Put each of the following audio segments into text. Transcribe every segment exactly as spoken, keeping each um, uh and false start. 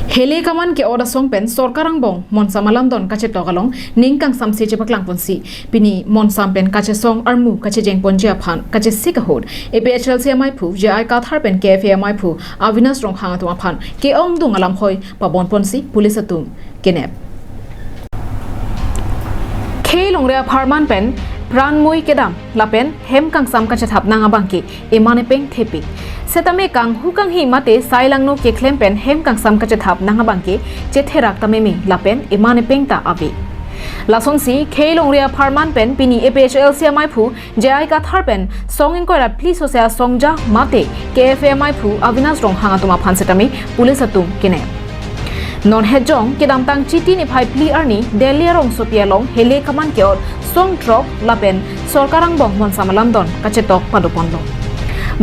Hele kaman ke-ot asong pen sorkar angbong monsam alamdon kachetok along ning kangsamse chepaklang ponsi pini monsam pen kachesong armu kachejeng ponji aphan kachesik ahut A P H L C amaiphu J I Kathar pen K F A amaiphu Avinash Ronghang atum aphan ke-ongdung alamhoi pabon ponsi police atum kenep. Khei longri apharman pen pranmui kedam lapen hem kangsam kachethap nang abangke eman epeng thepik. Setame kanghu kanghi mate sai langno keklem pen hem kangsam kachethap nang abangke chetherak ta meme lapen eman epeng ta ave. Lasonsi khei longri apharman pen pini A P H L C amaiphu J I Kathar pen song ingkoi ra phli sose asongja mate K F A amaiphu Avinash Ronghang atum aphan setame police atum kenep. Non hetjong kedamtang Chiti niphai phli arni Delhi arongsopi along hele kaman ke-ot song throk lapen sorkar angbong monsam alamdon kachetok padoponlo.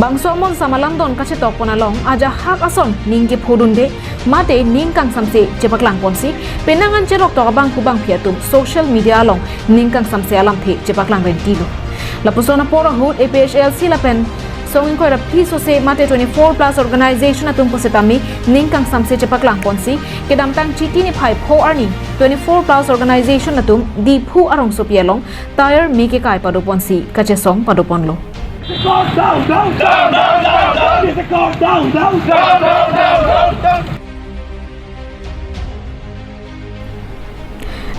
Bangso monsam alamdon kachetok pon along ajahak ason ning kephodunde mate ning kangsamse chepaklang ponsi penang an cherok tok abangphu bangphi atum social media along ning kangsamse alamthe chepaklang rentilo. Lapuson apor ahut A P H L C lapen song ingkoi ra phli sose mate twenty-four plus organization atum pusitame ning kangsamse chepaklang ponsi kedamtang Chiti niphai pho arni twenty-four plus organization atum Diphu arongsopi along tyre me kekai padoponsi kachesong padoponlo. Down, down, down, down, down. Down, down, down, down, down.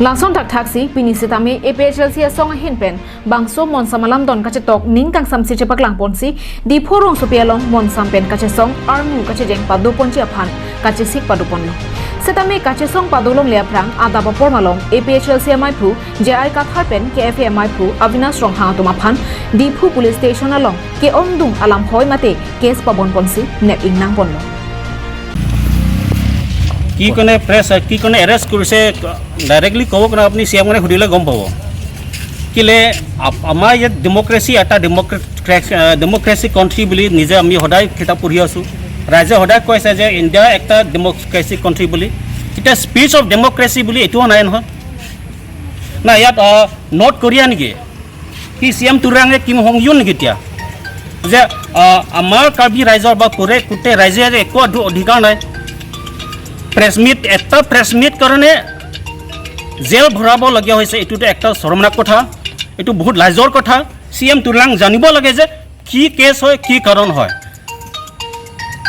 Lason thakthaksi pini setame A P H L C asong ahin pen bangso monsam alamdon kachetok ning kangsamse chepaklang ponsi Diphu arongsopi along monsam pen kachesong armu kachejeng padoponji aphan kachesik padoponlo. Setame kachesong padolongle aphrang adap apor malom A P H L C amaiphu J I Kathar pen K F A amaiphu Avinash Ronghang atum aphan Diphu police station along ke-ongdung alamhoi mate case pabon ponsi nep ingnang ponlo. কি কাৰণে প্ৰেছ, কি কাৰণে এৰেষ্ট কৰিছে, ডাইৰেক্টলি ক'ব কাৰণে আপুনি C M কাৰণে সুধিলে গম পাব। কিলে আপ- আমাৰ ইয়াত ডেমক্ৰেচি এটা ডেমক্ৰেট- ডেমক্ৰেচি কাণ্ট্ৰি বুলি নিজে আমি সদায় কিতাপ পঢ়ি আছোঁ। ৰাইজে সদায় কৈছে যে ইণ্ডিয়া একটা ডেমক্ৰেচি কাণ্ট্ৰি বুলি। এতিয়া স্পিচ অফ ডেমক্ৰেচি বুলি এইটোও নাই নহয়। না, ইয়াত আহ, নৰ্থ কোৰিয়া নেকি? কি চি এম তুৰাঙে কিম হং ইউন নেকি এতিয়া? যে আহ, আমাৰ কাৰ্বি ৰাইজৰ বা কোৰে কোটে ৰাইজে যে একো অধি- অধিকাৰ নাই। প্ৰেছ মিট, এটা প্ৰেছ মিট কাৰণে জেল ভৰাবলগীয়া হৈছে। এইটোতো একটা শৰমনাক কথা, এইটো বহুত লাজৰ কথা। চি এম তুৰাং জানিব লাগে যে কি কেছ হয়, কি কাৰণ হয়,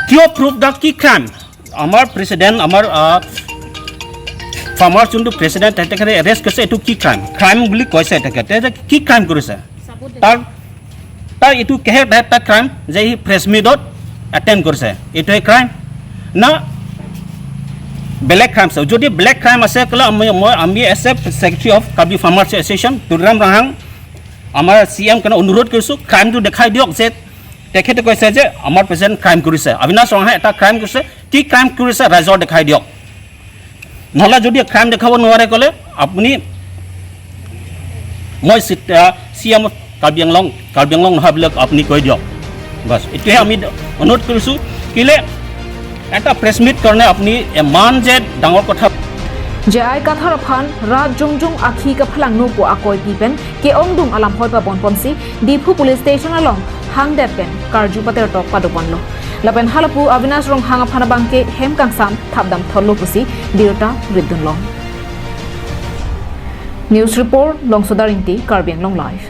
কিয় প্ৰুফ দা কি ক্ৰাইম। আমাৰ প্ৰেচিডেণ্ট, আমাৰ ফাৰ্মাৰ যোনটো প্ৰেচিডেণ্ট, তেখেতে এৰেষ্ট কৰিছে, এইটো কি ক্ৰাইম? ক্ৰাইম বুলি কৈছে তেখেতে, যে কি ক্ৰাইম কৰিছে? তাৰ তাৰ এইটো কেহে টাইপ এটা ক্ৰাইম যে সি প্ৰেছ মিটত এটেম্প কৰিছে, এইটোৱে ক্ৰাইম না বেলেগ ক্ৰাইম আছে? যদি বেলেগ ক্ৰাইম আছে ক'লে আমি মই আমি as a secretary of Karbi farmers association Tuliram Ronghang আমাৰ চি এম কাৰণে অনুৰোধ কৰিছোঁ, ক্ৰাইমটো দেখাই দিয়ক যে তেখেতে কৈছে যে আমাৰ প্ৰেচিডেণ্ট ক্ৰাইম কৰিছে, অবিনাশ ৰংহাঙে এটা ক্ৰাইম কৰিছে, কি ক্ৰাইম কৰিছে ৰাইজৰ দেখাই দিয়ক। নহ'লে যদি ক্ৰাইম দেখাব নোৱাৰে ক'লে আপুনি মই চি এম কাৰ্বি আংলং, কাৰ্বি আংলং নহয় বুলি আপুনি কৈ দিয়ক। বাছ এইটোৱে আমি অনুৰোধ কৰিছোঁ। কিলে এটা প্ৰেছ মিট কাৰণে আপুনি ইমান যে ডাঙৰ কথা। J I Kathar aphan rat jongjong akhi kaphalangno pu akoi pi pen ke-ongdung alamhoi pabon ponsi Diphu police station along hangdet pen karju patertok padoponlo. Lapen halapu Avinash Ronghang aphan abangke hem kangsam thapdam thotlo pusi birta ritdunlong. News report, Longsodar Ingti, Karbi Anglong Live.